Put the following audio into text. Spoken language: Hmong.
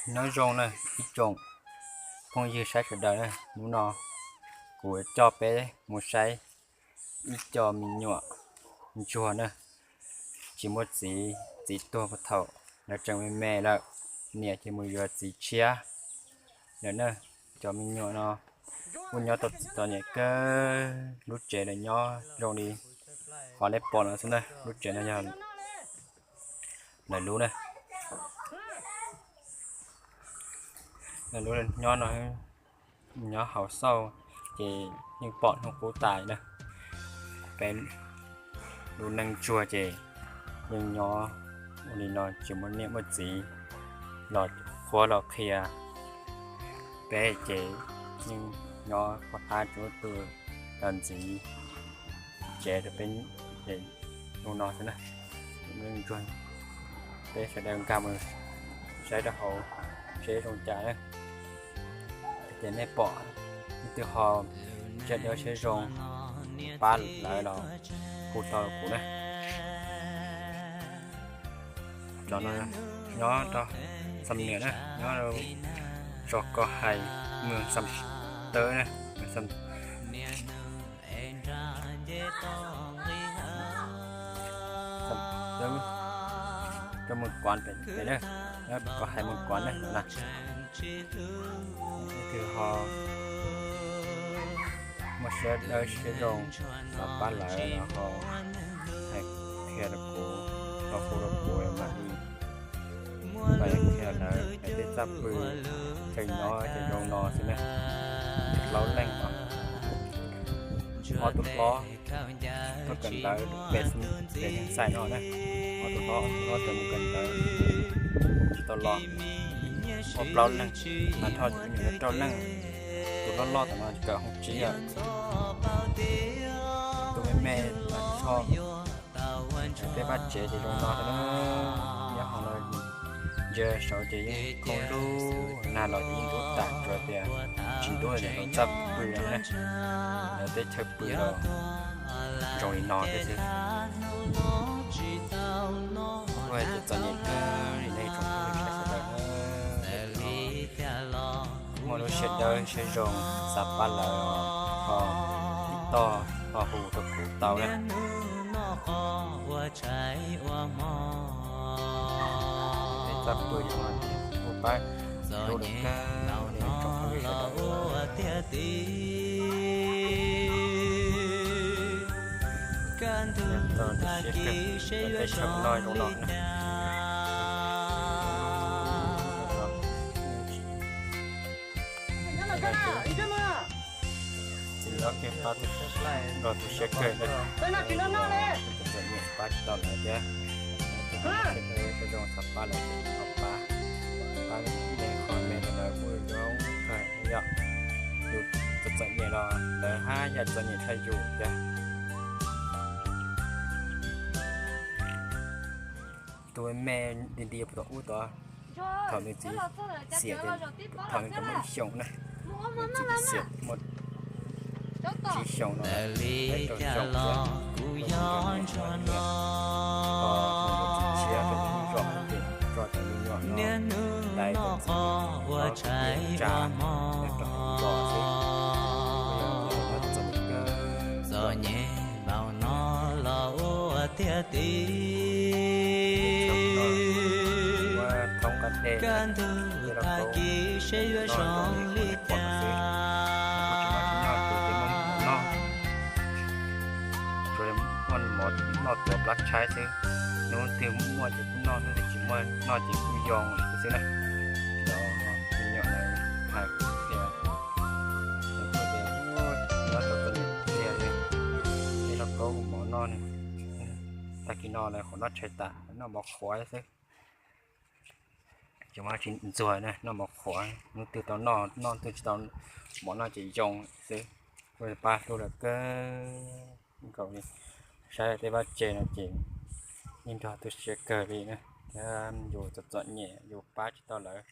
Nyob zoo na ib tsoom phooj ywg saib sawv daws na, hnub no kuv coj peb mus saib ib co me nyuam ntsuag na, tsis muaj txiv, txiv tuag puag thaum lawv tseem me me lawm, niam ces mus yuav txiv tshiab lawm na. Cov me nyuam no kuj nyob tau txom nyem kawg, lub tsev lawv nyob zoo li qhov nej pom no xwb na. Lub tsev no yog lawv lub na, lawv lub nyob no, nyob hauv xauj ces yeej pom hnub qub tas na. Peb lub neej ntsuag ces yeej nyob ua li no tsis muaj niam muaj txiv los qhuab los qhia. Peb ces yeej nyob qhuab qhab tsuas tu los ntxiv tsev rau peb ces zoo no xwb na. Ntsuag, peb sawv daws nkag mus saib rau hauv seb zoo cas na. Ces nej pom leej twg ho siab dawb siab zoo pab lawv los hu tau kuv na. Cov no nyob rau Xam Niam na, nyob rau zos Kos Hais, moos Xam Tawb na. Rau moos Kuav pem, pem na, Kos Hais moos Kuav na. Leej twg ho muaj siab dawb siab zoo los pab lawv los ho hais qhia rau kuv, los hu rau kuv mam li qhia lawv tej txaj pw, tseem nyob ces zoo no xwb na. Plaub leej os, ob tug hlob tuaj kawm ntawv pem, pem xais no na, ob tug hlob, ob tug hlob tuaj mus kawm ntawv tsis tau los, ua plaub leeg, Mas Thoj ces me nyuam rau leej, tus loj loj tom no kawm hoob tsib lawm, tus me me Mas Thoj. Tej vaj tsev ces zoo no xwb na, nyob hauv no ntsia saud ces yeej khoob lug, nag los yeej ntub tas, tsuas tias tsis ntub li lawv txaj pw no na, lawv tej chaw pw los zoo li no thiab xwb. Kuj hais tias txom nyem kawg li nej tsoom phooj ywg sawv daws, muaj lub siab dawb siab zoo xav pab lawv ho tij toj ho hu rau kuv tau na. Peb txaj pw no kuj pab hlub lawv kawg li tsoom phooj ywg sawv daws. Tau tus siab kawg, peb tshawb noj zoo no na. Tsis nyob kiag pab tus, nrog tus siab kawg na. Txom nyem pab tsis tau lawv thiab. Tus siab zoo xav pab lawv ces ho pab, pab nej qhov me rau lawv kuj zoo kawg yom. Yus txom txom nyem los lawv haj yam txom nyem tshaj yus thiab. Tus me me nti nti puag tom ub tod, thaum nws txiv xiam, thaum nws tseem muaj ib xyoos na, nws txiv xiam muaj tsib xyoos no, rau xyoo thiab, kuv yog tus me nyuam, tus me nyuam txiv tshiab rau ib lub zos, ces tso cov me nyuam no hlais cov txiv tsa nyob rau hauv zos xwb. Kuj yog nyob txom nyem kawg, txom nyem npaum no los ua tiag tiag. Thoob qab dej, tej laus tau noj zoo li qhov no xwb, tsis muaj tsis noj, tsuas muaj mov noj tuav plab tshaib xwb. Hnub twg muaj ces kuj noj, hnub twg tsis muaj noj ces kuj yoo xwb na. Cov me nyuam lawv hais tias, tias nyob rau txom nyem tiag li, tej laus tau mov noj ne. Tag kis no lawv qhov noj tshais tas, noj mov qhuav xwb. Ces mas tsis ntxuag na, noj mov qhuav, hnub twg tau noj, noj twg tsis tau mov noj ces yoo xwb. Kuj pab hlub lawv kawg nkaus li. Saib tej vaj tse no ces yeej nrog tu siab kawg li na, thiab yus txom txom nyem yus pab tsis tau lawv.